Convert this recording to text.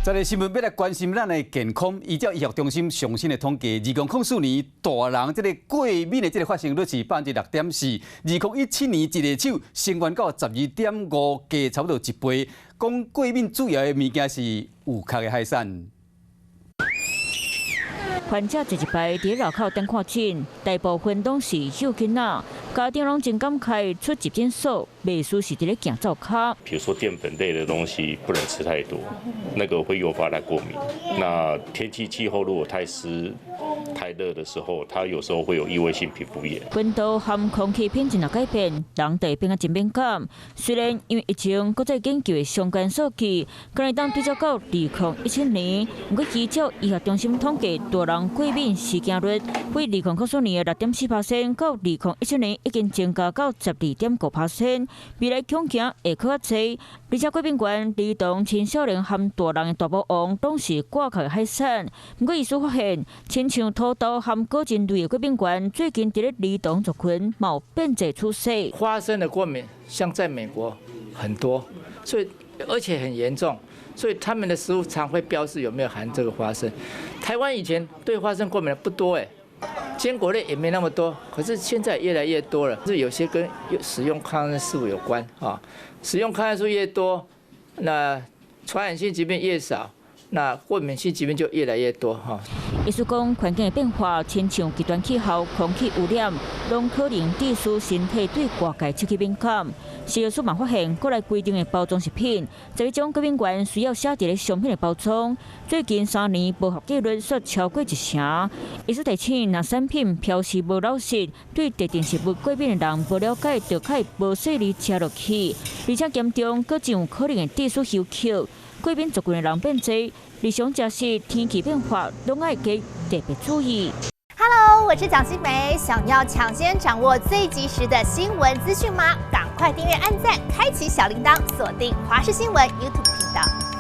再來新聞欲來關心咱的健康，依照醫學中心上新的統計，2004年大人這個過敏的這個發生率是6.4%，2017年一個手升懸到12.5，加差不多一倍。講過敏主要的物件是有殼的海產。患者坐一排佇樓口等看診，大部分攏是幼囡仔，家長攏真感慨，出入診所袂輸是佇咧行灶跤。比如說澱粉類的東西不能吃太多，那個會誘發他過敏。那天氣氣候如果太濕、太熱的時候，他有時候會有異位性皮膚炎。溫度和空氣品質若改變，人就會變得真敏感。雖然因為疫情，閣再研究的相關數據，敢會當對照到2017年，毋過依照醫學中心統計，大人過敏事件率，對2004年的6.4%，到2017年已經增加到12.5%。未來恐驚會閣較濟，而且過敏原兒童、青少年和大人的大魔王，攏是掛殼的海產。毋過醫師發現，親像土豆和果仁類的過敏原，最近佇咧兒童族群嘛有變濟趨勢。花生的過敏，像在美國很多，所以而且很嚴重，所以他們的食物常會標示有沒有含這個花生。台灣以前對花生過敏的不多誒，堅果類也沒那麼多，可是現在越來越多了。是有些跟使用抗生素有關啊，使用抗生素越多，那傳染性疾病越少，那過敏性疾病就越來越多哈。醫師講，環境的變化，親像極端氣候、空氣污染，攏可能致使身體對外界刺激敏感。食藥署嘛發現，國內規定的包裝食品，11種過敏原需要寫佇咧商品的包裝。最近3年無合格率煞超過一成。醫師提醒，若產品標示無老實，對特定食物過敏的人無了解，就較會無細膩食落去，而且嚴重，閣真有可能會致使休克。過敏族群的人變濟，日常食食天氣變化，攏愛加特別注意。 Hello，我是蔣新梅，想要搶先掌握最及時的新聞資訊嗎？趕快訂閱、按讚、開啟小鈴鐺，鎖定華視新聞 YouTube 頻道。